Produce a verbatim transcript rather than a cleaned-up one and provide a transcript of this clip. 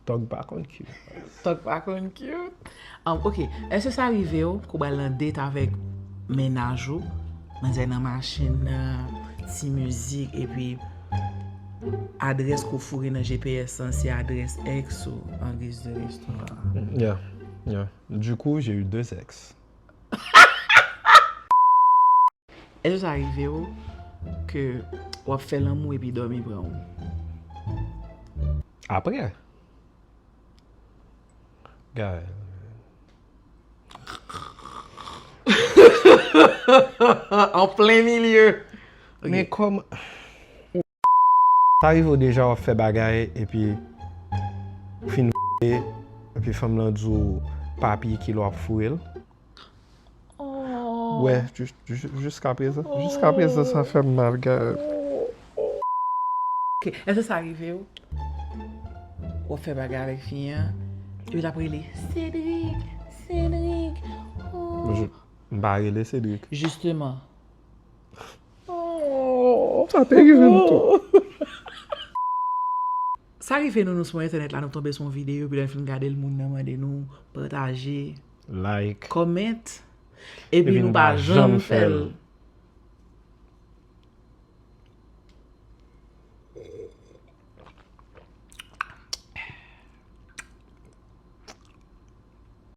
Tòg pa konn cute. Tòg pa konn cute. Um, ok, èske sa rive w kou w al nan date avèk mennaj ou, manzè nan machin nan, ti mizik, epi adrès kou foure nan G P S lan se adrès ex ou an guise de restoran? Yeah, yeah. Du coup, j'ai eu deux ex. Èske sa rive w ke w ap fè lanmou epi dòmi pran w? Apre? Gaël. An plen milye. Ok. Men kòman? Sa rive w deja w ap fè bagay epi fin epi fanm lan di w papi kilè w ap foure l? Oh. Wè, jis- jis- jiska prezan, jiska prezan sa fè m mal, Gaël. Ok, èske sa rive w? W ap fè bagay avèk fi an, epi l ap rele Cédric, Cédric. Oh. Je- M pa rele Cédric. Justement. Oh. Sa te rive m tou. Sa rive nou, nou sou entènèt la, nou tonbe sou yon videyo, epi lè n fin gade l, moun nan mande nou pataje, like, comment, epi nou pa janm fè l.